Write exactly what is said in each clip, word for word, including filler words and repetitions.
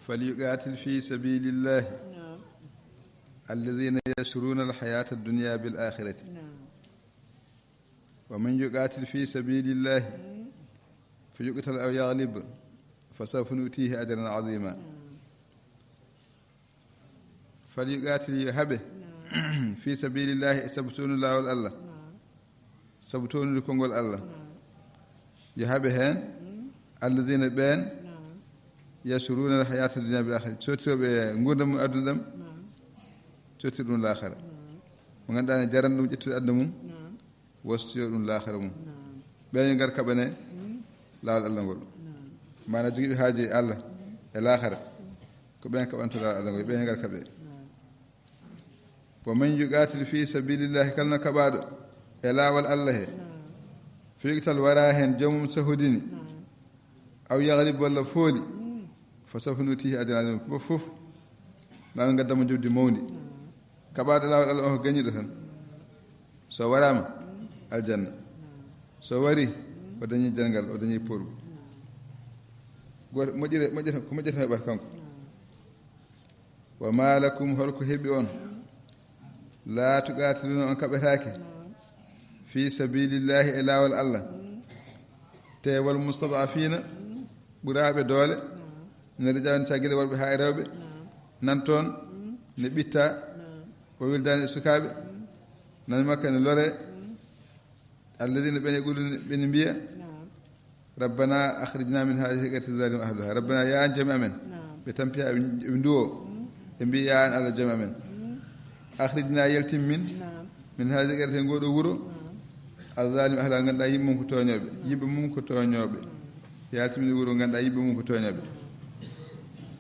فليقاتل في سبيل الله الذين يشرون الحياة الدنيا بالآخرة ومن يقاتل في سبيل الله فيقتل أو يغلب فسوف نؤتيه أجرا عظيما. فليقاتل, yo haɓe, في سبيل الله, e sabu townude laawol Allah, sabu townude konngol Allah. Yo haɓe heen, الذين, ɓeen, يشرون الحياة الدنيا بالآخرة, cootirooɓe nguurndam mum aduna ɗam, cootir ɗum laakhara. Mo ngannduɗaa ne jarani ɗum ƴettude aduna mum, wastoyo ɗum laakhara mum. Ɓeen yo ngar kaɓane laawol Allah ngol. Maana jogiiɓe haaju e Allah e laakhara, ko ɓeen kaɓanta laawol Allah ngol, ɓeen yo ngar kaɓe. ومن يقاتل في سبيل الله, kala no kaɓaaɗo e laawol Allah he, فيقتل, wara heen joomum sahodini, أو يغلب, walla fooli, فسوف نؤتيه أجرا عظيما, ko fof ma min ngaddan mo njoɓdi mawndi. Kaɓaaɗo laawol Allah on ko gañiiɗo tan. So waraama, aljanna. So wari, o dañi janngal, o dañi pool. Gooto moƴƴere, moƴƴata, ko moƴƴata heɓata kanko. وما لكم, holko heɓi on, لا تقاتلون, on kaɓetaake, في سبيل الله, e laawol Allah, te والمستضعفين, ɓuraaɓe doole, من الرجال, caggal e worɓe haa e rewɓe, nan toon ne ɓitta, والولدان, e sukaaɓe, nan Makka ne lore, الذين, ɓen e ɓulɗo ɓe ne mbiya, ربنا أخرجنا من هذه القرية الظالم أهلها. Rabbana, ya an joomi amen, ɓe tampi haa ɓe, ɓe nduwo, ɓe mbiya, ya an Allah joomi amen, أخرجنا, yaltin min, من هذه القرية, e ngoo ɗoo wuro, الظالم أهلها, ngannduɗaa yimɓe mum ko tooñooɓe, yimɓe mum ko tooñooɓe. Yaltin min wuro, ngannduɗaa yimɓe mum ko tooñooɓe.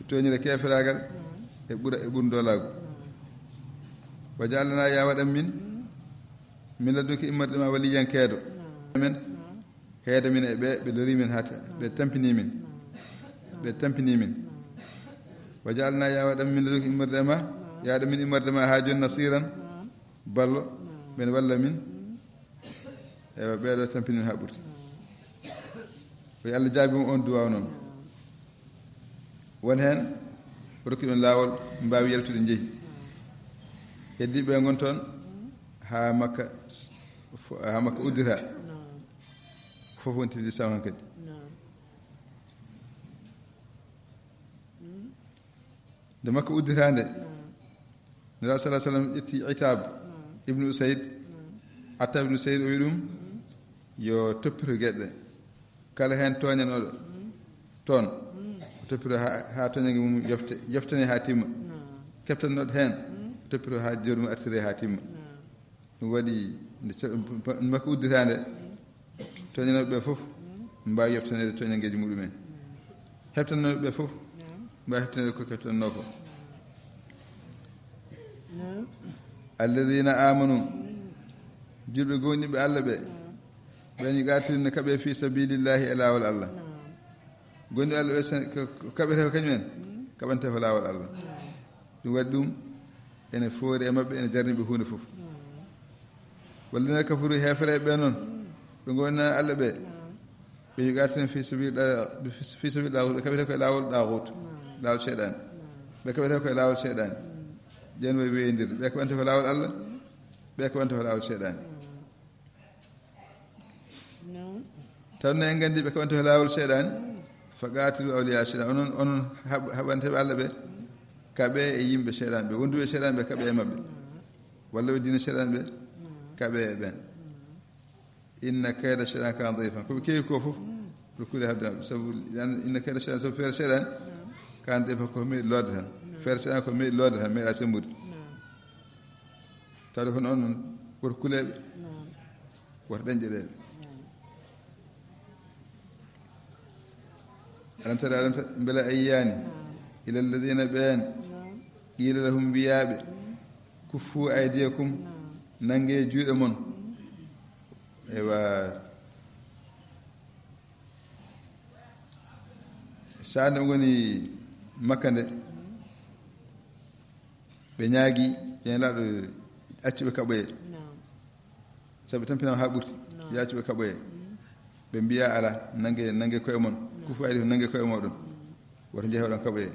E tooñire keeferaagal e ɓura, e ɓurndoolaagu. واجعل لنا, ya waɗan min, من لدنك, immorde ma, وليا, keedo. Amen. Heeda min e ɓe, ɓe lori min haa ta-, ɓe tampini min. Ɓe tampini min. واجعل لنا, ya waɗan min, من لدنك, immorde ma, ya waɗan min immorde ma haa jooni, نصيرا, ballo, ɓen walla min. Ewa, ɓeeɗo tampini min haa ɓurti. Ko yo Allah jaabi mo on duwaaw noon. Won heen rokki ɗum laawol, mbaawi yaltude, njehi. Heddiiɓe ɓe ngon toon haa Makka, fo-, haa Makka uddita. Fof wontidi saw heen kadi. Nde Makka udditaande, Nulaaɗo sallallahu alayhi wa sallam ƴetti Itab ibnu Usayd. Attab ibnu Usayd o wi ɗum yo toppito geɗe ɗe. Kala heen tooñanooɗo toon, o toppito haa, haa tooñannge mum yofte, yoftane haa timma. Keptanooɗo heen, o toppito haa jooɗo mum artire haa timma. Ɗum waɗi nde ce-, Makka udditaande, tooñanooɓe ɓe fof mbaawi yoɓtaneede tooñanngeeji muɗumen. Heɓtanooɓe ɓe fof mbaawi heɓtaneede ko keɓtannoo ko. Alladina amanu, julɓe gomɗinɓe Allah ɓe, ɓen yuqatiluna kaɓe fi sabilillahi, e laawol Allah. Gomɗinɓe Allah ɓe, sen-, ko, ko kaɓete ko kañum en, kaɓante ko laawol Allah. Ɗum waɗi ɗum ene foori e maɓɓe, ene jarni ɓe huunde fof. Walladina kafaru, heefereɓe ɓe noon, ɓe gomɗinaa Allah ɓe, ɓe yuqatiluna fi sabil ɗa-, fi sabil ɗaaxut, ɓe kaɓete ko e laawol ɗaaxut, laawol seyɗaani. Ɓe kaɓete ko e laawol seyɗaani. Ƴeen wayi weeyndirde, ɓe kaɓante ko laawol Allah, ɓe kaɓante ko laawol seyɗaani. Taw ne en nganndi ɓe kaɓante ko laawol seyɗaani. Fa qatilu awliya seyɗaan, onon, onon haɓ-, haɓanteɓe Allah ɓe, kaɓe e yimɓe seyɗaan ɓe, wonduɓe e seyɗaan ɓe, kaɓe e maɓɓe. Walla ɓe diina seyɗaan ɓe, kaɓe e ɓen. Inna kayda seyɗaan kana daifa. Ko ɓe keewi ko fof, ɓe kuli haɓde maɓɓe. Sabu inna kayda seyɗaan, sabu feere seyɗaan, kana daifa, ko meeɗi lootde tan. Feere seyɗaan ko meeɗi lootde tan, meeɗa sembude. Tawde kono onon woto kuleɓe, woto ɗañƴeɗeɓe. Alam tara, alam tara, mbela a yiyaani, ila alladina, ɓeen, qila lahum, wiyaaɓe, kuffu aydiyakum, nannge juuɗe mon. Ewa, saande ngoni Makka nde, ɓe ñaagi, ɓe Nelaaɗo accu ɓe kaɓoye. Sabu tampinama haa ɓurti, yo accu ɓe kaɓoye. Ɓe mbiya, ala, nannge, nannge koye mon, kuffu aydiyakum, nannge koye moɗon. Woto njehe oɗon kaɓoye.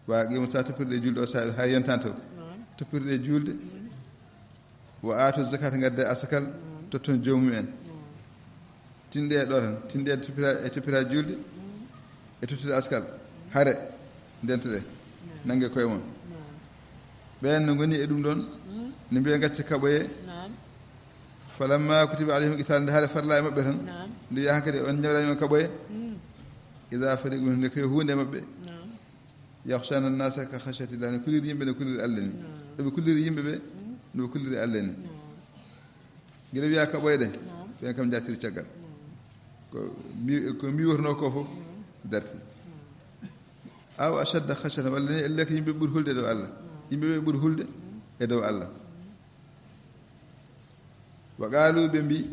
Wa aqimu sa toppirɗe julde o sa ha yontanto. Toppirɗe julde. Wa aatu zakata, ngadde asakal, totton joomum en. Tinɗe ɗo tan, tinɗe e toppira, e toppira julde, e tottude askal, hare, ndentoɗe, nange koye mon. Ɓeen no ngoni e ɗum ɗon, ne mbiya gacce kaɓoye. Falamma kutiba alayhim qital, nde hare farla e maɓɓe tan, nde wiya hankadi on ñawrani on kaɓoye. Ida fariqu minhum, nde koye huunde e maɓɓe. Yakhshawna nnasa ka khashyati llah, ne kuliri yimɓe, ne kuliri Allah ni. Eɓe kuliri yimɓe ɓe, no ɓe kuliri Allah ni. Gila wiya kaɓoyɗe, ɓen kam jattiri caggal. Ko mbi-, ko mbiwotno ko fof darti. Aw ashadda khashyatan, walla ni elle ko yimɓe ɓuri hulde e dow Allah. Yimɓe ɓe ɓuri hulde e dow Allah. Wa qalu, ɓe mbi,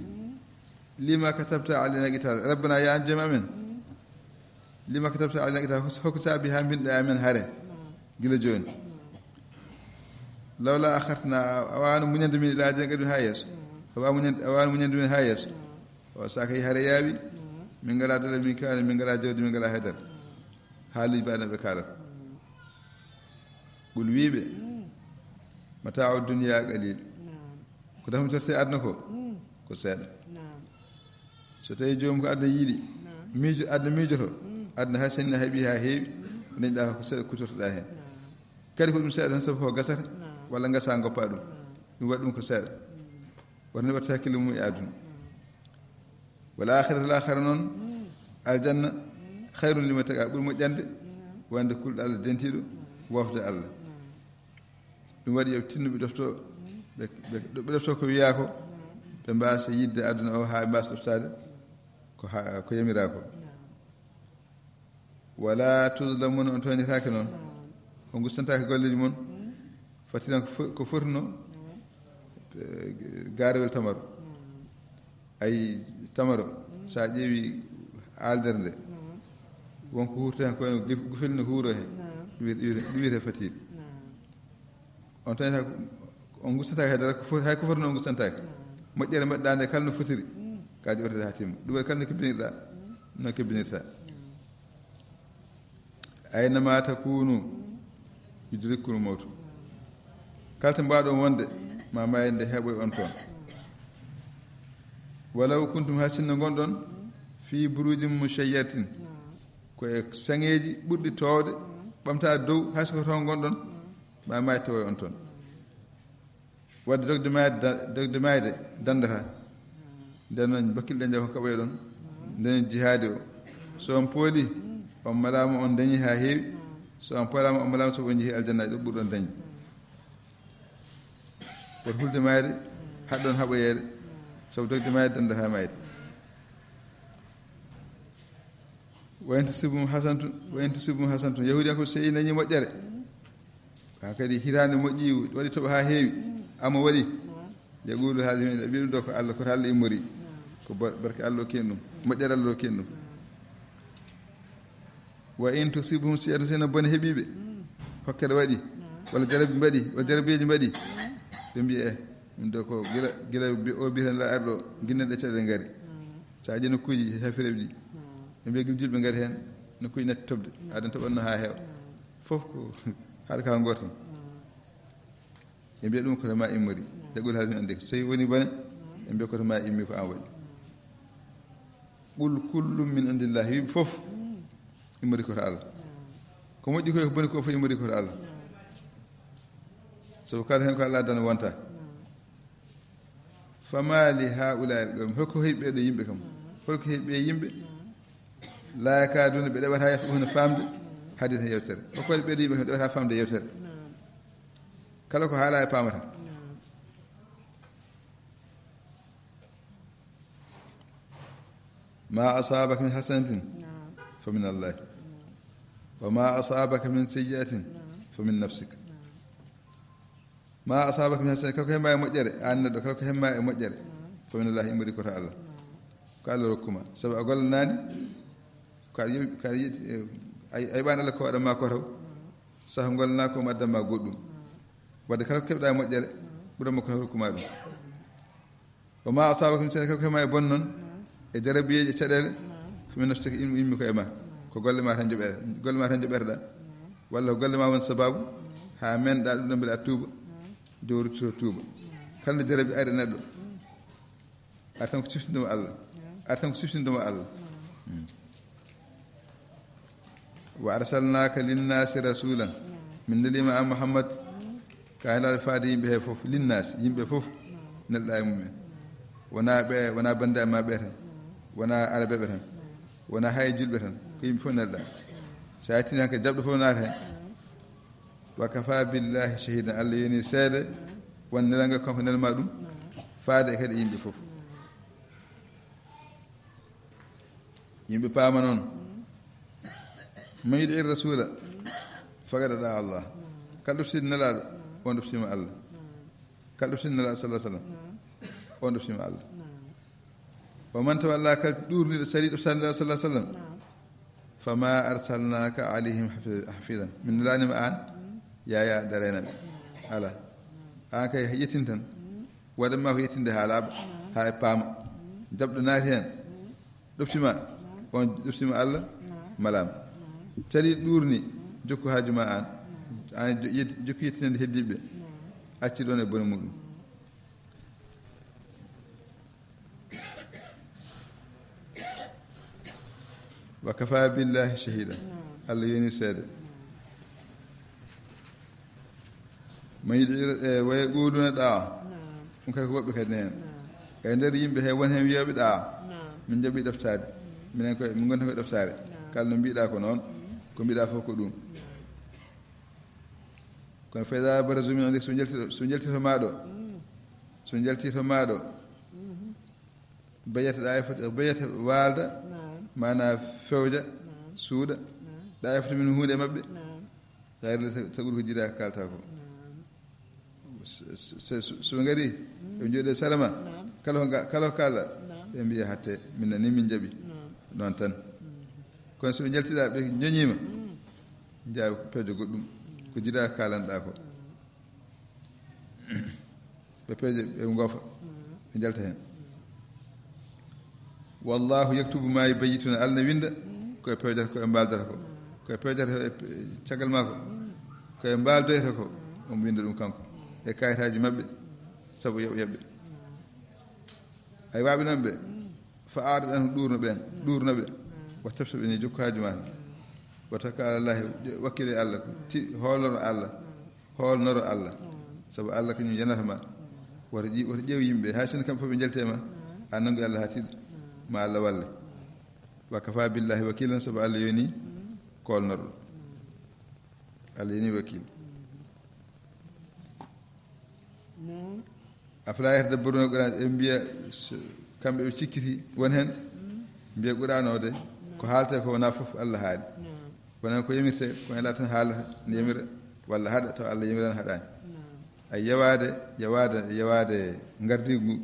lima katabta alayna qital, rabbana, ya an joom amen. Lima katabta alayna qital, hokko saabi ha mbinɗa amen hare. Gila jooni. Lawla akhartana, a wano muñande min ila ajalin qarib, ha yeeso. A wa muñande, a wano muñande min ha yeeso. O saka yi hare yaawi. Min ngala dole, min kala, min ngala jawdi, min ngala haydara. Haaluji mbaɗa ɓe kaalata. Qul, wiiɓe, mata'u dunya qalil. Ko dañtorte aduna ko, ko seeɗa. So tawi joomum ko aduna yiɗi, miijo, aduna miijoto, aduna hay sinno heɓi ha heewi, ko dañɗa ko seeɗa kutortoɗa hen. Kadi ko ɗum seeɗa tan, sabu ko gasata, walla gasa goppa ɗum. Ɗum waɗi ɗum ko seeɗa. Wonde watta hakkille mum e aduna. Wal akhiratu, laakhara noon, aljanna, khayrun liman ittaqa, ɓuri moƴƴande wonde kulɗo Allah, dentiiɗo wofde Allah. Ɗum waɗi yo tinno ɓe ɗofto, ɓe, ɓe, ɓe ɗofto ko wiyaa ko, ɓe mbaasa yiɗde aduna o haa ɓe mbaasa ɗoftaade ko ha, ko yamiraa ko. Wala tuzlamuna, on tooñataake noon. On gustantaake golleeji mon. Fatiran ko fo-, ko fotino, eh, gaarewel tamaro. Ay tamaro, so a ƴeewi aaldere nde, won ko huurta heen, ko wayno guf-, gufel no huuro heen. Ɗum wiyete, ɗum wiyete, ɗum wiyete fatiir. On tan, on gustantaake hay dara, ko fo-, hay ko fotino on gustantaake. Moƴƴere mbaɗɗaa nde kala no fotiri, ka joɓetee haa timma. Ɗum waɗi kala no kebbinirɗaa, no kebbinirtaa. Aynama takunu, yudrikkumul mawtu. Kala to mbaɗon wonde, ma maayi nde heɓoy on toon. Walaw kuntum, hay sinno ngonɗon, fi burujin mushayyadatin, ko e saŋeeji ɓurɗi toowde, ɓamtaa dow, hay so ko toon ngonɗon, ma maayi tawoy on toon. Wadde dogde maayde da-, dogde maayde danndata. Nden noon, bakkilɗen nde ko kaɓoyɗon. Nden jihaadi o. So on pooli, on malaama, on dañi haa heewi. So on poolaama, on malaama, so on njehii aljanna, ɗo ɓurɗon dañde. Woto hulde maayde, haɗɗon haɓoyeede, sabu dogde maayde danndata maayde. Wa in tusibhum hasanatun, wa in tusibhum hasanatun, Yahuudiyankoɓe, so ɓe nanii moƴƴere, haa kadi hitaande moƴƴi, waɗi toɓo haa heewi, amma waɗi, yaqulu haadihi min, ɓe mbiya ɗum ɗo ko Allah, ko to Allah immori, ko bar-, barke Allah okki en ɗum, moƴƴere Allah okki en ɗum. Wa in tusibhum sayyi'atun, so ene bone heɓii ɓe, hokkere waɗi, walla jarabi mbaɗi, walla jarabiiji mbaɗi, ɓe mbiya, eh, ɗum ɗo ko gila, gila bi-, o biyeten la arɗo, ginnanɗe caɗeele ngari. So a ƴeewi nokkuuji, haa firaɓe ɗi. Ɓe mbiya gila julɓe ngari heen, nokkuuji natti toɓde. Adan toɓanno haa heewa. Fof ko haɗa ka gooto tan. Ɓe mbiya ɗum ko to ma immori. Yaqulu haadihi min indik. So tawi woni bone, ɓe mbiya ko to ma immi, ko an waɗi. Qul kullun min indillah. Wiiɓe fof immori ko to Allah. Ko moƴƴi ko, ko boni ko, fof immori ko to Allah. Sabu kala heen ko Allah addani wonta. Fama li haa'ulaa'i l-qawmi, holko heɓi ɓeeɗo yimɓe kam? Holko heɓi ɓe yimɓe? Laa yakaaduuna, ɓe ɗeɓataa yafqahuuna, faamde, hadiisan, yewtere. Holko waɗi ɓeeɗo yimɓe kam ɗeɓataa faamde yewtere? Kala ko haalaa ɓe paamataa. Ma asaabaka min hasanatin fa min Allah, wa ma asaabaka min sayyi'atin fa min nafsik. Ma asaabaka min hasanatin, kala ko heɓ-maa e moƴƴere, aan neɗɗo, kala ko heɓ-maa e moƴƴere, fa min Allah, immori ko to Allah. Ko Allah rokku ma. Sabu a gollanaani, ko a yewi-, ko a yetti, eh, a, a yeɓaani Allah ko waɗan ma ko taw. Saha gollana ko, mi addan ma goɗɗum. Wadde kala ko keɓ-ɗaa e moƴƴere, ɓura makko tan rokku ma ɗum. Wa ma asaabaka min sayyi'atin, kala ko heɓ-maa e bone noon, e jarabiyeeji, e caɗeele, fa min nafsik, im-, immi ko e ma. Ko golle ma tan joɓere, golle ma tan joɓere ɗa. Walla ko golle ma won sababu haa menɗa ɗum ɗo mbeɗa tuuba. Jowruto tuuba. Kala nde jarabi ari neɗɗo, ari tan ko siftindema Allah. Ari tan ko siftindema Allah. Wa arsalnaka linnasi rasulan. Min nelima an Muhammad, ka nelaɗo faade yimɓe he fof. Linnasi, yimɓe fof nelɗa e mumen. Wona ɓe, wona banndiraaɓe ma ɓe tan. Wona arabeɓe tan. Wona hay julɓe tan. Ko yimɓe fof nelɗa. Sa yettini tan ko jaɓɗo fof naata hen. Wa kafa billahi shahidan. Allah yoni seede won nelal ngal kanko nelma ɗum. Faade kadi yimɓe fof. Yimɓe paama noon. Man yuɗi rasula faqad aɗa Allah. Kala ɗoftiiɗo nelaaɗo, on ɗoftiima Allah. Kala ɗoftiiɗo nelaaɗo sallallahu alaihi wasallam, on ɗoftiima Allah. Wa man tawalla, kala ɗuurniiɗo sariiɗo ɗoftaade nelaaɗo sallallahu alaihi wasallam, fama arsalnaka alayhim hafi- hafidan. Min nelaanima aan, yaya darena ɓe. Ala. Aan kay yettin tan. Waɗan ma ko yettinde haa laaɓa, haa e paama. Jaɓɗo naati heen. Ɗoftima, on ɗoftima Allah, malaama. Cali ɗuurni, jokku haaju ma aan. Aan jo- yet- jokku yettinande heddiiɓe. Acci ɗoon e bone muɗum. Wa kafa billahi shahida. Allah yoni seede. Man yuɗi e waya ɓuuɗuna ɗaa. Ɗum kadi ko woɓɓe kadi heen. E nder yimɓe he won heen wiyooɓe ɗaa. Min njaɓi ɗoftaade. Minen koye, min ngonta koye ɗoftaare. Kala no mbiɗa ko noon. Ko mbiɗa fof ko ɗum. Kono fa iza barazu min indik, so njalti, so njalti to maa ɗo. So njalti to maa ɗo. Bayata ɗa e foti, bayata waalda. Naam. Maanaa fewja, naam, suuɗa. Naam. Ɗa e foti min huunde e maɓɓe. Naam. Tawi nde tag- tagude ko jiidaa ko kaalata ko. Naam. So, so, so, so, so ɓe ngari, ɓe njooɗi e sara ma. Naam. Kala ko nga- kala ko kaala, naam, ɓe mbiya hatte, min nani min njaɓi. Naam. Noon tan. Kono so ɓe njaltiɗa, ɓe njoñiima, njaawi ko peejo goɗɗum. Ko jiidaa ko kaalanɗa ko. Ɓe peeje, ɓe ngoofa, ɓe njalta heen. Wallahu yaktubu ma yubayyituna. Allah ne winnda ko ɓe peewjata, ko ɓe mbaaldata ko. Ko ɓe peewjata e pe- caggal maa ko, ko ɓe mbaaldoyta ko, omo winnda ɗum kanko e kayitaaji maɓɓe, sabu yo o yaɓɓe. Ay waaɓe noon ɓe, fa aarid anhum, ɗuurno ɓeen, ɗuurno ɓe. Wa tabsir, ɓe ni jokku haaju maa. Wa tawakkal ala Allahi, wakkile Allah, ti hoolnoro Allah. Hoolnoro Allah. Sabu Allah kañum yanata ma. Woto ƴi- woto ƴeew yimɓe, hay sinno kamɓe fof ɓe njalti e ma. A nanngu Allah haa tiiɗa. Ma Allah walle. Wa kafa billahi wakilan, sabu Allah yoni koolnorɗo. Allah yoni wakil. Afala yatadabbaruna Qur'an, ɓe mbiya so- kamɓe ɓe cikkiti won heen, mbiya Qur'an o de, ko haalte ko wona fof Allah haali. Wona ko yamirte, ko ela tan haalata ne yamira, walla haɗa taw Allah yamiran haɗani. Ay yawaade, yawaade, yawaade ngardigu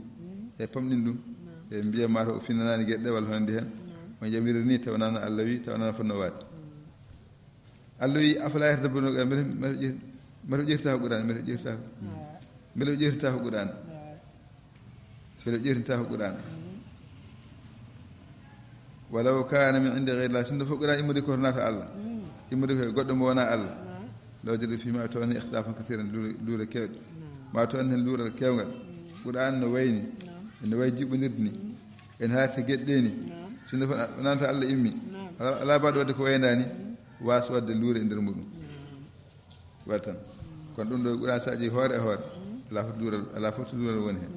e pamɗin ɗum, e mbiya mata o finnanaani geɗe walla honande heen, on yamira ni taw nana Allah wi, taw nana fonno waade. Allah wi, afala yatadabbaruna, mbele, mbele ƴeew- mbele ƴeewtata ko Qur'an, mbele ƴeewtata ko. Mbele ƴeewtata ko Qur'an. Mbele ƴeewtata ko Qur'an. Walaw kana min indi ghayri Allah, sinno fof Qur'an immorde ko to naata Allah. Immorde ko e goɗɗo mo wona Allah. Law jadu fi ma, taw ne ikhtilafan kathiran, luure, luure kewɗe. Ma taw ne luural kewngal. Qur'an no wayni. Ene wayi jiɓɓondirde ni. Ene haarti geɗe ɗe ni. Sinno fof naata Allah immi. Ala, ala baɗo wadde ko waynani. Waasa wadde luure e nder muɗum. Waɗa tan. Kono ɗum ɗo ɓura saji hoore e hoore. Ala fof luural, ala fof luural woni heen.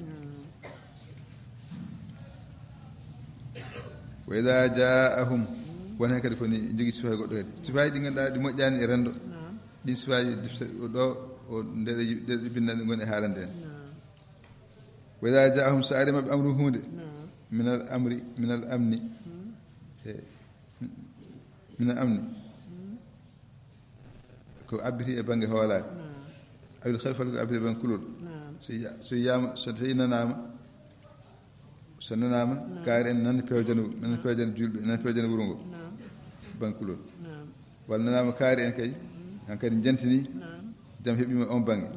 Wa idha ja'ahum, won heen kadi ko ni jogii sifaaji goɗɗo kadi. Sifaaji ɗi ngannduɗaa ɗi moƴƴaani e renndo. Ɗin sifaaji ɗo o ndeɗe, ndeɗe binndanɗe ngoni e haalande en. Wa idha ja'ahum, so ari maɓɓe amru huunde. Min al amri, min al amni. E, min al amni. Ko abbiti e bannge hoolaare. Awil khawfi, ko abbiti e bannge kulol. So ya- so yiyama, so tawi nanaama, so nanaama, kaari en nani pewjano, nani pewjano julɓe, nani pewjano wuro ngo. Bannge kulol. Walla nanaama kaari en kay, hankadi jantini, jam heɓima on bannge.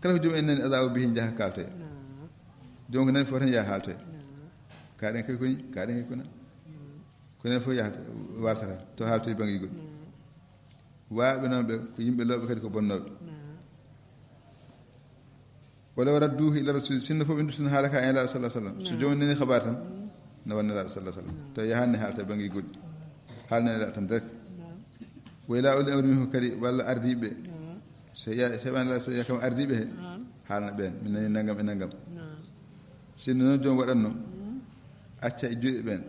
Kala ko joom en nani, adaawu bihi, njaha kaaltoya. Joom ko nani fof tan yaha haaltoya. Kaari en kay koni, kaari en kay kona. Ko nani fof yahata, wasata, to haaltoya bannge goɗɗi. Waaɓe noon ɓe ko yimɓe looɓe, kadi ko bonnooɓe. Wala radduhu ila rasul, sinno fof ɓe nduttuno haala ka en Nelaaɗo sallallahu alaihi wasallam. So joomum nani xabaar tan, no won Nelaaɗo sallallahu alaihi wasallam. To yahanne haalta bannge goɗɗi. Haalna Nelaaɗo tan direct. Wa ila uli amri minhu kadi, walla ardiiɓe. So ya-, so ɓe Nelaaɗo, so ya kam ardiiɓe he, haalna ɓeen, min nani nanngam e nanngam. Sinno noon joom waɗatno, acca e juuɗe ɓeen.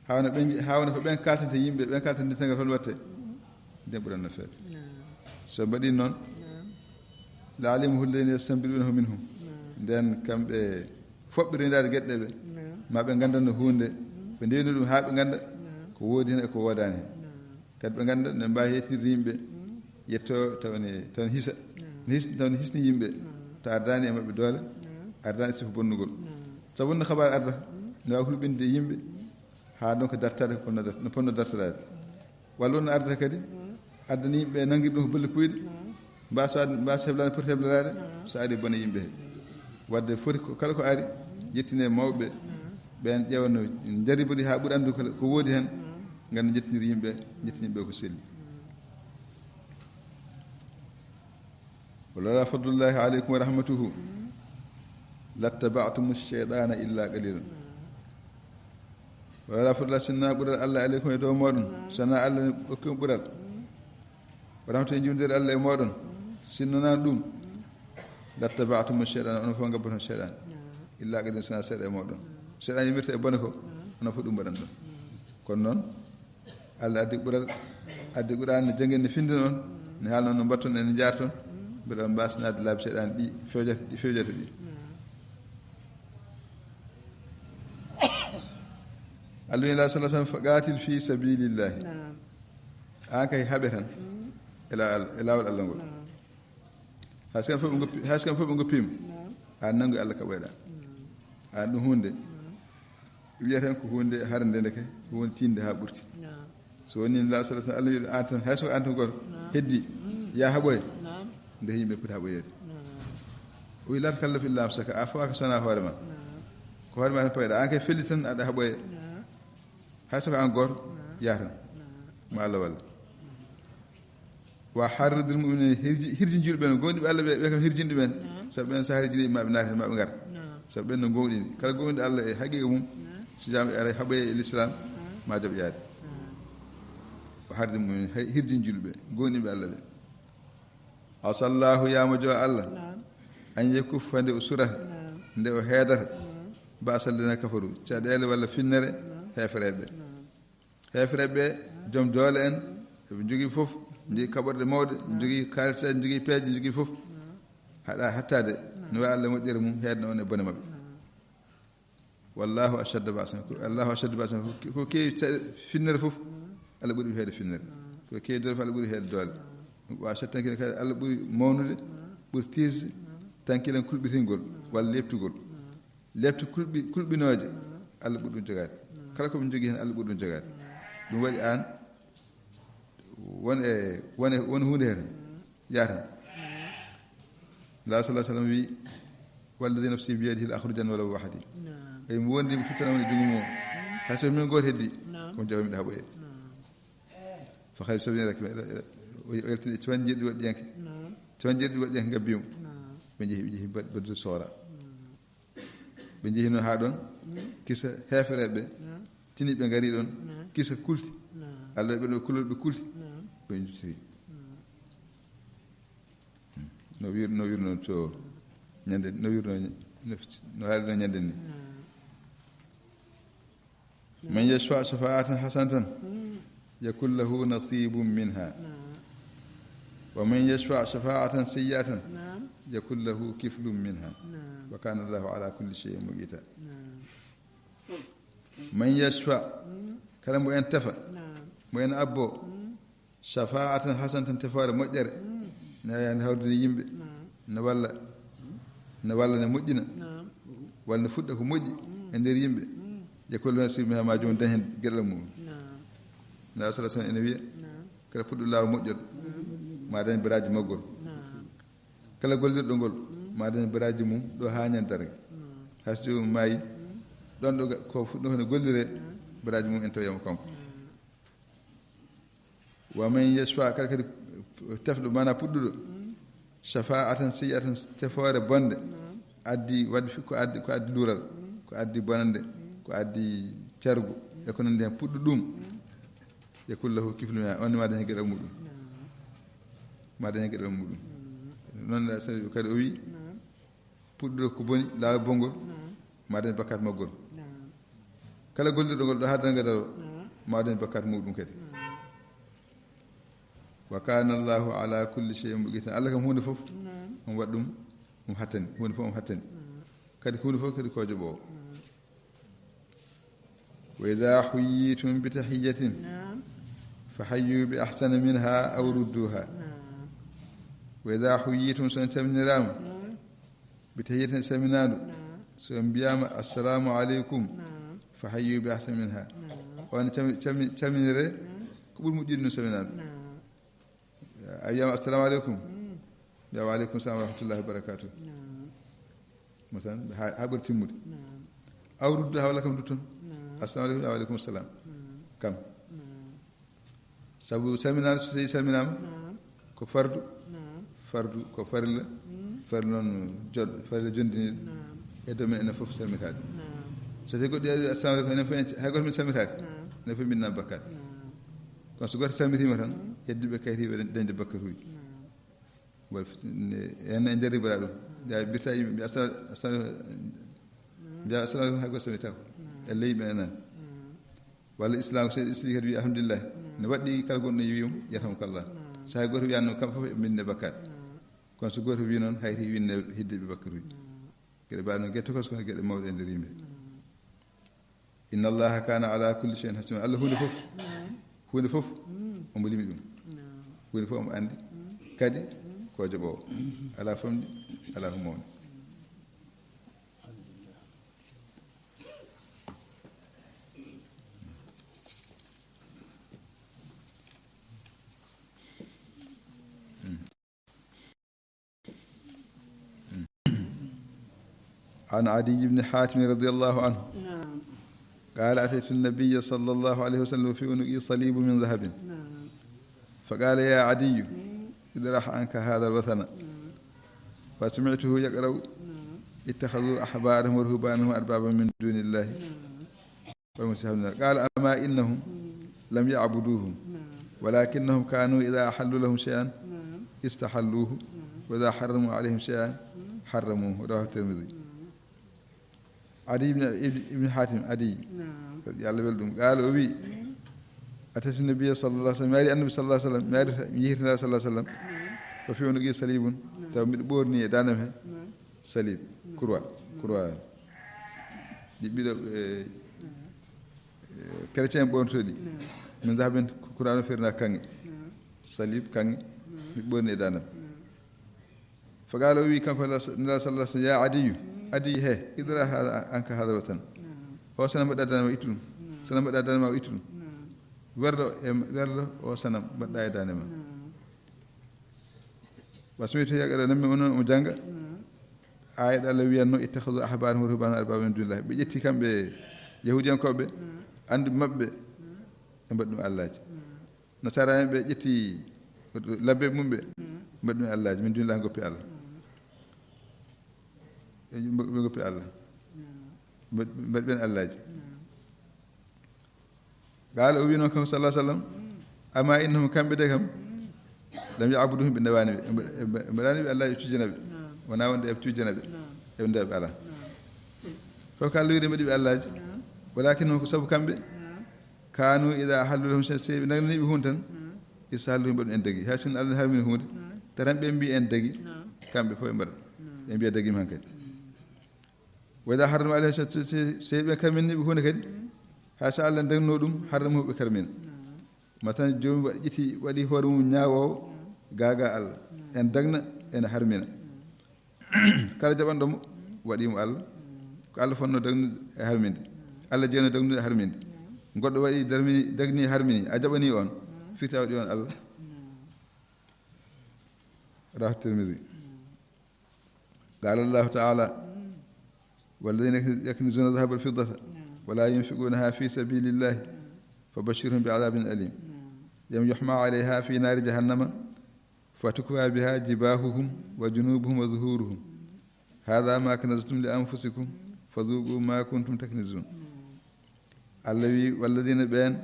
Hawna ɓen, hawna ko ɓen kaltante yimɓe, ɓen kaltante ndesengal hol watte. Nden ɓuran no feeɓde. So mbaɗi noon, la alimahu alladhina yastanbidunahu minhum. Nden kamɓe foɓɓe rendaade geɗe ɓe, ma ɓe nganndanno huunde, ɓe ndewni ɗum haa ɓe ngannda ko woodi heen e ko woodaani heen. Kadi ɓe ngannda no mbaawi heetirde yimɓe, yetto taw ne, taw ne hisa. Ne his-, taw ne hisni yimɓe, ta ardaani e maɓɓe doole, ardaani e sifa bonnugol. Sabu wonno xabaar arda, ne waawi hulɓinde yimɓe, haa donc dartade ko ponno dart-, no ponno dartoraade. Walla wonno arda kadi, addani yimɓe nanngirde ɗum ko bolle puyɗe, mbaawa so ad-, mbaawa so heblaade poti hebloraade, so ari bone yimɓe he. Wadde foti ko, kala ko ari, yettine mawɓe, ɓeen ƴeewa no njaribori haa ɓuri anndude ko, ko woodi heen, ngam no njettiniri yimɓe, njettini yimɓe ko selli. Wa lawla fadlullahi alaykum wa rahmatuhu, lattaba'tumu shaytana illa qalilan. Wa lawla fadlullahi, sinno ɓural Allah alaykum e dow mooɗon, sinno Allah ne okki on ɓural, wa rahmatuhu e njuumdere Allah e mooɗon, sinno wonaa ɗum, lattaba'tumu shaytana, onon fof ngabboton shaytan. Illa qalilan, sinno seeɗa e mooɗon. Shaytan yimirta e bone ko, onon fof ɗum mbaɗan ɗum. Kono noon, Allah addi ɓural, addi Qur'an ne janngen, ne findin on, ne haalna on no mbatton en, ne njaarton, mbeɗa on mbaasanaade laabi seyɗaane ɗi fewjata, ɗi fewjata ɗi. Allah wiyi, sallallahu alaihi wasallam, "Faqatil fi sabilillahi." Naam. Aan kay haɓe tan e laawol, e laawol Allah ngol. Naam. Hay so kam fof ɓe ngoppi, hay so kam fof ɓe ngoppiima. Naam. Aan nanngu Allah ka ɓooyɗaa. Naam. Aan ɗum huunde. Naam. Wiyeten ko huunde harande ndeke, ko huunde tiinde haa ɓurti. Naam. So woni la sallallahu alaihi wasallam, Allah wiyi aan tan, hay so ko aan tan gooto, naam, heddi, mm, yaa haɓoye. Naam. Nde yimɓe poti haɓoyeede. Naam. O wiyi, "La tukallifu illa nafsaka," a fawaaka so wonaa hoore ma. Naam. Ko hoore ma tan payɗa, aan kay felli tan aɗa haɓoye. Naam. Hay so ko aan gooto, naam, yaa tan. Naam. Ma Allah wallu. Wa harridil mu'minin, hirji-, hirjin julɓe ɓen, gooŋɗinɓe Allah ɓe, ɓe kam hirjin ɗumen. Naam. Sabu ɓen so a hirjini ɓe, ma ɓe naata, ma ɓe ngar. Naam. Sabu ɓen no gooŋɗini. Kala gooŋɗinɗo Allah e haqiiqa mum, naam, so jaam e aray haɓoye e l'islam, naam, ma jaɓ yaade. Naam. Wa harridil mu'minin, hay hirjin julɓe, gooŋɗinɓe Allah ɓe. Asallahu, yaama jo Allah, naam, an yakuffa, nde o surata, naam, nde o heedata, naam, ba'sal ladina kafaru, caɗeele walla finnere, naam, heefereɓe. Naam. Heefereɓe ɓe, joom doole en, eɓe njogii fof, njogii kaɓorɗe mawɗe, njogii kaalisi, njogii peeje, njogii fof. Haɗa hattaade, no waawi Allah moƴƴere mum heedna on e bone maɓɓe. Wallahu ashaddu ba'san. Ko Allahu ashaddu ba'san. Ko, ko keewi ca-, finnere fof, Allah ɓuri heewde finnere. Ko keewi doole fof, Allah ɓuri heewde doole. Wa ashaddu tankilan, kadi Allah ɓuri mawnude, ɓuri tiisde, tankilan kulɓitingol, walla leeptugol. Leepte kulɓi-, kulɓinooje, Allah ɓuri ɗum jogaade. Kala ko ɓe njogii heen, Allah ɓuri ɗum jogaade. Ɗum waɗi aan, won e, won e, won huunde heen, yaa tan. La sallallahu alaihi wasallam wiyi, "Walladhi nafsi biyadihi la akhrujanna walaw wahdi." Naam. Ey, mi wondi, mi futtanama e junngo mum. Hay so min gooto heddi, naam, ko mi jaɓa miɗo haɓoye. Naam. Fa kharaja bi sab'ina rakiban, o yaltini e capanɗe jeeɗiɗi waɗɗiyanke. Naam. Capanɗe jeeɗiɗi waɗɗiyanke ngabbi mo. Naam. Ɓe njehi, ɓe njehi Bad-, Badru Soora. Naam. Ɓe njehino haa ɗoon, mm, kisa heefereɓe ɓe, naam, tini ɓe ngari ɗoon, naam, kisa kulti. Naam. Allah ɓe ɗo kulol ɓe kulti, naam, ɓe njuttiri. Naam. No wir-, no wirno to ñande, no wirno, no, no haalino ñande ni. Naam. Man yashfa shafa'atan hasanatan, mm, yakun lahu nasibun minha. Naam. Wa man yashfa shafa'atan sayyi'atan, naam, yakun lahu kiflun minha. Naam. Wa kana Allahu ala kulli shay'in muqita. Naam. Man yashfa, mm, kala mo en tefa, naam, mo en abbo, mm, shafa'atan hasanatan, tefoore moƴƴere. Mm. Ne yaani hawrude yimɓe. Naam. Ne walla, ne walla ne moƴƴina. Naam. Walla ne fuɗɗa ko moƴƴi, mm, e nder yimɓe. Mm. Yakun lahu nasibun minha, ma joom dañ heen geɗal mum. Naam. Nabi sallallahu alaihi wasallam ene wiya, naam, kala fuɗɗo laawol moƴƴol, naam, ma dañ baraaji maggol. Naam. Kala gollirɗo ngol, mm, ma dañ baraaji mum ɗo haa ñande darnge. Naam. Hay so joomum maayi, mm, ɗoon ɗo ga-, ko fuɗɗo ko ne golliree, naam, baraaji mum en tawoyamo kanko. Naam. Wa man yashfa, kala kadi tefɗo, mana puɗɗuɗo, shafa'atan sayyi'atan, tefoore bonde, addi, waddi fi-, ko addi, ko addi luural, ko addi bonande, ko addi cargu, e ko nanndi heen, puɗɗo ɗum, yakun lahu kiflun minha, on ne ma dañ geɗal muɗum. Ma dañ geɗal muɗum. Noon la sa-, kadi o wi, puɗɗuɗo ko boni, laawol bongol, ma dañ bakkat maggol. Kala golliɗo ngol ɗo haa darnga daro, ma dañ bakkat muɗum kadi. Wa kana Allahu ala kulli shay'in muqitan. Allah kam huunde fof, omo waɗa ɗum, omo hattani. Huunde fof omo hattani. Kadi huunde fof kadi ko joɓoowo. Wa idha huyyitum bi tahiyyatin, fa hayyu bi ahsana minha aw rudduha. Wa idha huyyitum, so on calminiraama, bi tahiyyatin, salminaandu, so on mbiyaama, "Assalamu aleykum," fa hayyu bi ahsana minha. On cami-, cami-, calminire ko ɓuri moƴƴude ɗum, salminaandu. A wiyaama, "Assalamu aleykum." Mbiyaa, "Wa aleykum salam wa rahmatullahi wa barakatuh." Masalan, ha, ha ɓuri timmude. Aw rudduha, walla kam dutton. Assalamu aleykum, wa aleykum salam. Kam. Sabu salminaandu, so tawi salminaama, ko fardu. Fardu ko farilla. Farilla noon jod-, farilla jonndiniiɗo. E dow men enen fof salmitaade. So tawi goɗɗo wiyi, "Assalamu aleykum," enen fof en, hay gooto men salmitaaki. Enen fof mbinnaa bakkat. Kono so gooto salmitiima tan, heddiiɓe kayri ɓe dañde bakkatuuji. Wal fit-, ne, en, en jarribata ɗum. Ya, mbirta yimɓe, mbiya, "Assalamu, assalamu, mbiya, assalamu aleykum," hay gooto salmitaako. E ley men enen. Walla Islam, so isli kadi wiya, "Alhamdulillah." Ne waɗɗi kala gonɗo wiya, "Yarhamukallah." So hay gooto wiyaano, kam fof eɓe mbinne bakkat. Kono so gooto wi noon, hayri winne heddiiɓe bakkatuuji. Geɗe mbaɗa noon, geɗe tokoso kono geɗe mawɗe e nder yimɓe. Inna Allaha kana ala kulli shay'in hasiba. Allah huunde fof, huunde fof, omo limi ɗum. Huunde fof omo anndi. Kadi ko joɓoowo. Ala famɗi, ala ko mawni. عن عدي بن حاتم رضي الله عنه، نعم. قال: أتيت النبي صلى الله عليه وسلم وفي عنقي صليب من ذهب، نعم. فقال: يا عدي، اطرح عنك هذا الوثن. نعم. فسمعته يقرأ: نعم. اتخذوا أحبارهم ورهبانهم أربابا من دون الله. نعم. والمسيح ابن مريم. قال: أما إنهم لم يعبدوهم، نعم. ولكنهم كانوا إذا أحلوا لهم شيئا، نعم. استحلوه، نعم. وإذا حرموا عليهم شيئا، نعم. حرموه. رواه الترمذي. نعم. Adi ibn, ibn, ibn Hatim, Adi. Naam. Yo Allah welɗum. Qaala, o wi, naam. Ataytu Nabiyya sallallahu alaihi wasallam, mi ari Annabi sallallahu alaihi wasallam, mi ari, mi yehri Nulaaɗo sallallahu alaihi wasallam. Naam. Wa fi unuqi salibun. Naam. Taw mbiɗo ɓorni e daande am he. Naam. Salib, naam. Croix, naam. Croix. Ɗi ɓiɗo, eh, naam. Eh, chrétien ɓornoto ɗi. Naam. Min zahabin, Qur'an o ferna kanŋe. Naam. Salib kanŋe, naam. Mi ɓorni e daande am. Naam. Fa qaala, o wi kanko Nulaaɗo sallallahu alaihi wasallam, ya Adiyu, Adiyu he, idrah anka hadha watan. Naam. O sanam mbaɗɗa daande ma, ittu ɗum. Naam. Sanam mbaɗɗa daande ma, ittu ɗum. Naam. Werlo e, werlo o sanam mbaɗɗa e daande ma. Naam. Wa sami'tu yaqra, nanmi onon omo jannga. Naam. Aaya ɗo Allah wiyanno, ittakhadhu ahbarahum wa ruhbanahum arbaba min dunillah. Ɓe ƴetti kamɓe Yahuudiyankooɓe, naam. Anduɓe maɓɓe, naam. Ɓe mbaɗi ɗum allaaji. Naam. Nasara en ɓe ƴetti labbe mum ɓe, mm. Mbaɗi ɗum allaaji, min dunillah goppi Allah. Mm. Ɓe, ɓe goppi Allah. Mm. Mbaɗ-, mbaɗi ɓen allaaji. Mm. Qaala, o wi noon kanko sallallahu alaihi wasallam, mm. Amma innahum, kamɓe de kam, mm. Lam ya'buduhum, ɓe ndewaani ɓe, ɓe, ɓe, ɓe mbaɗaani ɓe allaaji, ɓe cujjana ɓe. Mm. Wonaa wonde eɓe cujjana ɓe, mm. Eɓe ndewa ɓe Allah. Mm. Taw ko Allah wi de mbaɗi ɓe allaaji. Mm. Walakin noon ko sabu kamɓe, mm. Kanu idha ahallu lahum shay'an, so ɓe nanginii ɓe huunde tan, mm. Istahalluhu, mbaɗi ɗum en dagi. Hay sinno Allah harmini huunde, mm. Taw tan ɓe mbii en dagi, mm. Kamɓe fof ɓe mbaɗa. Mm. Ɓe mbiya dagi mi hankadi. Mm. Wa idha harrama alayhim shay'an, so, so, so ɓe karminii ɓe huunde kadi, mm. Hay so Allah dagnoo ɗum, harramahu, ɓe karmina. Mm. Masalan, joomum wa-, ƴetti, waɗi hoore mum ñaawoowo, mm. Gaagaa Allah. Mm. En dagna, ene harmina. Mm. Kala jaɓanɗo mo, waɗi mo Allah. Ko Allah fotnoo dagnude e harminde. Allah jeyno dagnude e harminde. Goɗɗo waɗi darmini, dagni harmini, a jaɓani on. Firti a waɗi on Allah. Rawahu Tirmidhi. Qala Allahu ta'ala, walladhina yaknizuna adh-dhahaba wal-fiddata wa la yunfiqunaha fi sabilillahi fabashshirhum bi'adhabin alim. يوم يحمى عليها في نار جهنم فتكوى بها جباههم وجنوبهم وظهورهم. هذا ما كنزتم لأنفسكم فذوقوا ما كنتم تكنزون. Allah wi, والذين ɓeen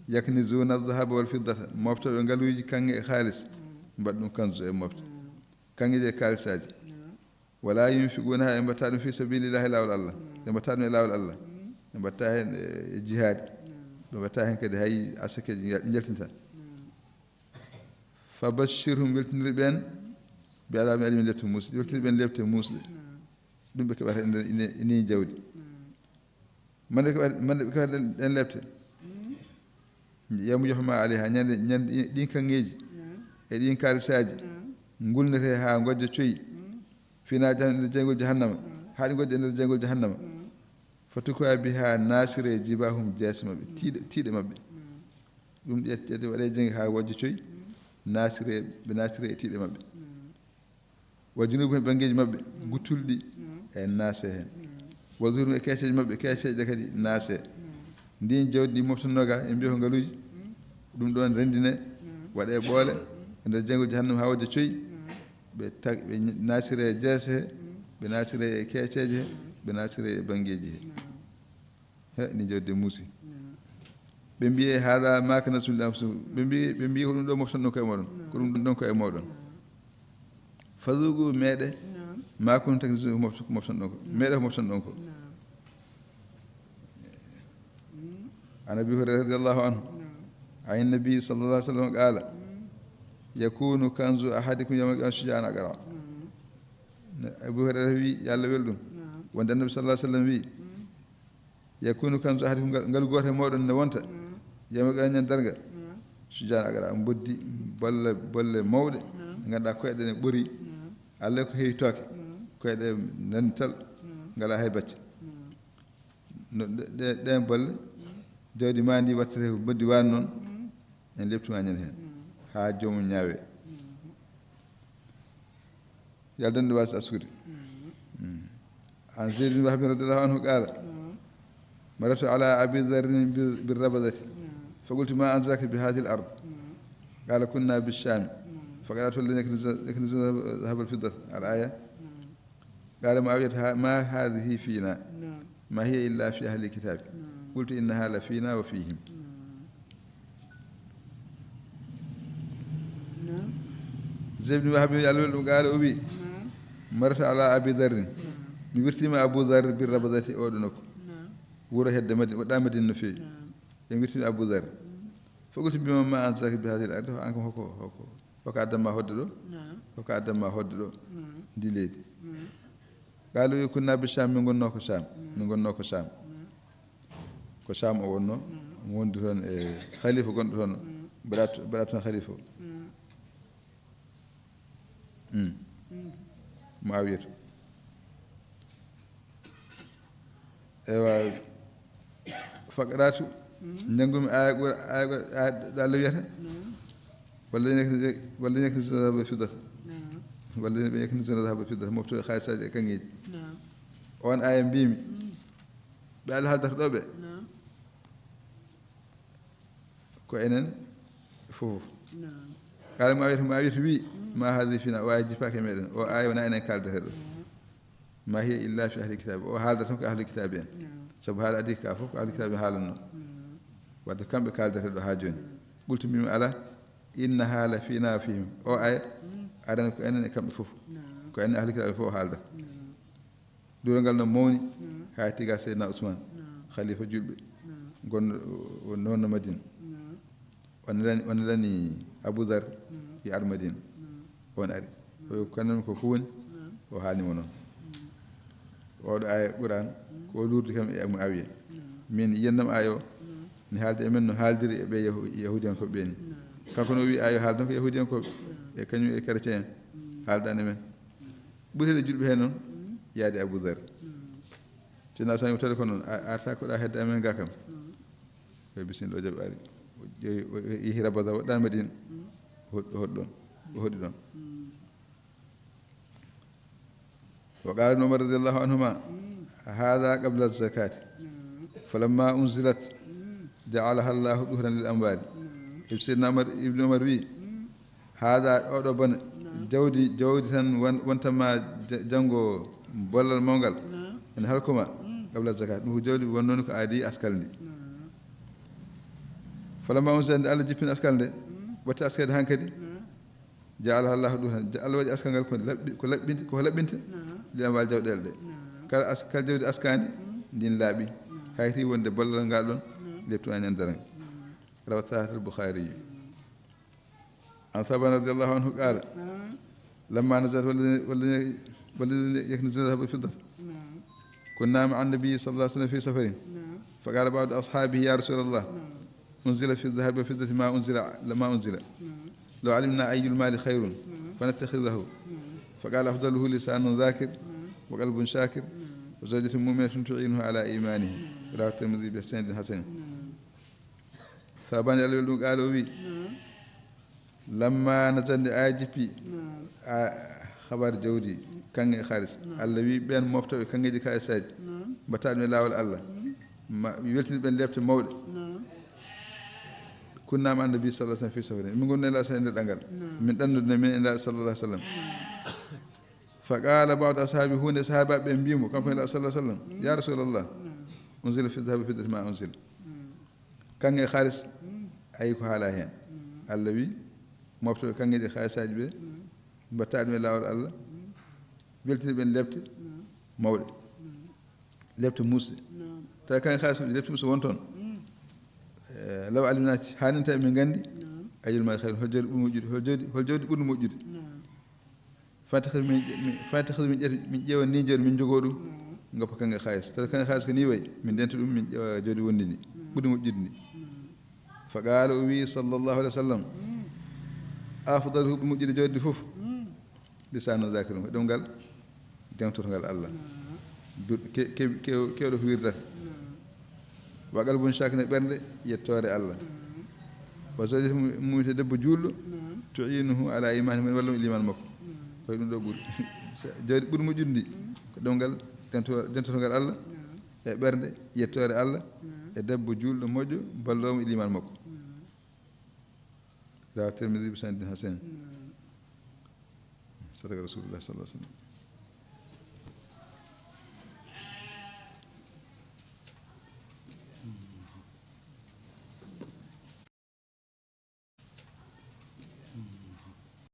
يكنزون الذهب والفضة, moftooɓe ngaluuji kaŋŋe e kaalis, mbaɗa ɗum kanzu e mofte. Kaŋŋeeji e kaalisaaji. ولا ينفقونها, ɓe mbaɗata ɗum في سبيل الله, e laawol Allah. Ɓe mbaɗata ɗum e laawol Allah. Ɓe mbaɗata heen e jihaadi. Ɓe mbaɗata heen kadi hay asakeeji njaltinta. فبشرهم, weltinir ɓeen, بعذاب أليم, lepte muusɗe. Weltinir ɓeen lepte muusɗe. Ɗum ɓe keɓata e nder, e nder, e nder jawdi. Mande ɓe keɓata, mande ɓe keɓata ɗeen, ɗeen lepte. يوم يحمى عليها, ñande, ñande ɗi-, ɗiin kaŋŋeeji e ɗiin kaalisaaji ngulnetee haa ngojja coyi. في نار جهنم, e nder jeyngol jahannama, haa ɗi ngojja e nder jeyngol jahannama. فتكوى بها, naasiree, جباههم, jeese maɓɓe, tiiɗe, tiiɗe maɓɓe. Ɗum ƴettete, waɗee jeŋge haa ngojja coyi, naasiree, ɓe naasiree e tiiɗe maɓɓe. وجنوبهم, e banngeeji maɓɓe guttulɗi, en naasee heen. وظهورهم, e keeceeje maɓɓe, keeceeje ɗe kadi naasee. Ndiin jawdi ndi moftannoo ga, en mbiya ko ngaluuji, ɗum ɗoon renndinee, waɗee ɓoole e nder jeyngol jahannama haa ngojja coyi. Ɓe tag-, ɓe naasiree e jeese he, ɓe naasiree e keeceeje he, ɓe naasiree e banngeeji he. He, ni jawdi muusi. Ɓe mbiye, هذا ما كنزتم لأنفسكم. Ɓe mbiye, ɓe mbiye, ko ɗum ɗo moftanɗon koye mooɗon. Ko ɗum ɗon koye mooɗon. فذوقوا, meeɗee, ما كنتم تكنزون, ko moft-, ko moftanɗon ko. Meeɗee ko moftanɗon ko. عن أبي هريرة رضي الله عنه عن النبي صلى الله عليه وسلم قال: يكون كنز أحدكم يوم القيامة شجاعا أقرع. Abu Hurayra wi, yo Allah welɗum, wonde Annabi sallallahu alaihi wasallam wi, يكون كنز أحدكم, ngal, ngal gooto e mooɗon ne wonta, yawmal qiyaama, ñande darnga, شجاعا أقرع, mboddi bolle, bolle mawɗe, ɗe ngannduɗaa koyɗe ɗe ɓori, Allah ko heewi tooke, koyɗe nani tal, ngalaa hay bacce. No ɗe, ɗe, ɗeen bolle, jawdi maa ndi waɗtete ko mboddi waani noon, en leptu maa ñande heen, haa joomum ñaawee. Yo Allah dandu waasi askude. عن زيد بن وهب رضي الله عنه قال: مررت على أبي ذر بال-، بالربذة، فقلت: ما أنزلك بهذه الأرض؟ قال: كنا بالشام، فقرأت: والذين يكنزون، يكنزون الذهب والفضة، الآية. قال معاوية: ها-، ما هذه فينا؟ ما هي إلا في أهل الكتاب. قلت: إنها لفينا وفيهم. Zeyd ibn Wahab, yo Allah welɗum, qaala, o wi: مررت على أبي ذر. Mi wirtiima Abu Dhar بالربذة, oo ɗo nokku. Wuro hedde Madina, woɗɗaa Madina no feewi. En wirtiima Abu Dhar. فقلت: بما، ما أنزلك بهذه الأرض؟ An kam hoko, hoko, hoko addan ma hoɗde ɗo? Hoko addan ma hoɗde ɗo? Ndi leydi. Qala, wi: كنا بالشام, min ngonnoo ko Sham. Min ngonnoo ko Sham. Ko Sham o wonnoo, wondi toon e khalifa gonɗo toon, mbaɗa, mbaɗa toon khalifa o. Muawiyatu. Ewa, faqratu, njanngumi aaya Qur-, aaya Qur-, aaya ɗo Allah wiyata: والذين يكنزون، والذين يكنزون الذهب والفضة. والذين يكنزون الذهب والفضة, moftooɓe haalisaaji e kaŋŋeeji. On aaya mbiimi, ɓe Allah haaldata ɗo ɓe, ko enen fof. Qala Muawiyata, Muawiyata wi: ما هذه فينا, o aaya jippaaki e meɗen, o aaya wonaa enen kaaldata ɗo. ما هي إلا في أهل الكتاب, o haaldata tan ko ahlul kitaabi en. Sabu haala adii ka fof ko ahlul kitaabi en haalanno. Wadde kamɓe kaaldata ɗo haa jooni. Qultu, mbiimi, ala, إنها لفينا وفيهم. O aaya arani ko enen e kamɓe fof. Ko enen ahlul kitaabi fof o haaldata. Dural ngal no mawni, haa tiga Seydina Ousmane, khalifa julɓe, gonɗo o, o wonno Madina. O nelani, o nelani Abu Dhar yo ar Madina. On ari. O wi: ko enen ko, ko woni? O haalni mo noon. Oɗo aaya Qur'an, ko o luurdi kam e Muawiya. Min, yiyannam aaya o, ne haaldi e men no haaldiri e ɓe Yahu-, Yahuudiyankooɓe ɓe ni. Kanko no o wi aaya o haaldan ko Yahuudiyankooɓe, e kañum e chrétien en, haaldan e men. Ɓuri heɗe julɓe heen noon, yaade Abu Dhar. Seydina Usmaan wi: tawde ko noon, a, arta ko ɗa hedde amen ga kam. Ɓe bisimilla, o jaɓi ari. O ƴeewi, o yehi Rabada, woɗɗaani Madina. O hoɗ-, o hoɗi ɗoon. O hoɗi ɗoon. وقال ابن عمر رضي الله عنهما: هذا قبل الزكاة، فلما أنزلت جعلها الله طهرا للأموال. Ibn Seydina Omar, Ibn Omar wi, "Haadaa, oɗo bone, jawdi, jawdi tan won-, wonta ma ja-, janngo bollal mawngal, ene halkuma, qabla zakat." Ɗum ko jawdi wonnoo ko aadi askal ndi. Falamma unzila, nde Allah jippini askal nde, watti askede hankadi, jaalaha Allahu duhan. Ja-, Allah waɗi askal ngal ko laɓɓi, ko laɓɓinte, ko laɓɓinte, li amwal, jawɗeele ɗe. Kala as-, kala jawdi askaandi, ndin laaɓi. Hayti wonde bollal ngal ɗon, leptu an en daran. Rawa sahihul Bukhari. An Thaban radiyallahu anhu qala, lamma nazalat, walladhina, walladhina yaknizuna dhahaba wal fiddata. Kunna ma'a an-nabi sallallahu alayhi wasallam fi safarin. Faqala ba'du ashabihi, ya Rasulallah, unzila fi dhahabi wal fiddati ma unzila, ma unzila. Law alimna ayyul mali khayrun, fanattakhidhahu. Faqala afdaluhu lisanun dhakir, wa qalbun shakir, wa zawjatun mu'minatun tu'inuhu ala imanihi. Rawahu Tirmidhi bi sanadin hasan. Saabani Allah weli ɗum, qala, o wi, lamma nazala, nde aya jippi, a, habar jawdi, kanŋe e haalis. Allah wi ɓen moftooɓe kanŋeeji kaalisaaji, mbatta ɗum e laawol Allah, ma weltin ɓen lepte mawɗe. Kunna ma'a an-nabi sallallahu alayhi wasallam fi safarin. Min ngoni Nelaɗo sallallahu alayhi wasallam e nder ɗanngal. Min ɗannude min e Nelaɗo sallallahu alayhi wasallam. Faqala ba'du ashabi, hunde sahaabaaɓe ɓe mbi mo, kanko Nelaɗo sallallahu alayhi wasallam, ya Rasulallah, unzila fi dhahabi wal fiddati ma unzila. Kanŋe e haalis, ayi ko haala heen. Allah wi, moftooɓe kanŋeeji e haalisaaji ɓe, mbatta ɗum e laawol Allah, weltini ɓen lepte mawɗe, lepte muusɗe. Tawi kanŋe e haalis, lepte muusɗe won toon. Eh, law alimna, haaninta emin nganndi, ayyul mali khayrun, hol jawdi ɓuri moƴƴude, hol jawdi, hol jawdi ɓuri moƴƴude. Fatakhir min, min, fatakhir min ƴeew-, min ƴeewa ni jawdi, min jogoo ɗum, ngoppa kanŋe haalis. Tawi kanŋe haalis ko ni wayi, min ndenta ɗum, min ƴeewa jawdi wondi ndi, ɓuri moƴƴude ndi. Faqala, o wi, sallallahu alayhi wasallam, afdaluhu, ɓuri moƴƴude jawdi fof, lisanu zakirin, ko ɗemngal jaŋtorgal Allah. Du-, ke-, ke-, ke-, keewɗo ko wirda. Wa qalbun shakin, ɓernde yettoore Allah. Wa zawjatun mu'minatun, debbo juulɗo, tu'inuhu ala imani, mo walla mo e liimaan makko. Koy ɗum ɗo ɓuri. Sa-, jawdi ɓuri moƴƴude ndi, ko ɗemngal janto-, jantotongal Allah, e ɓernde yettoore Allah, e debbo juulɗo moƴƴo, balloowo mo e liimaan makko. Rawahu Tirmidhi bi sanadin hasan. Sadaqa Rasulullah sallallahu alayhi wasallam.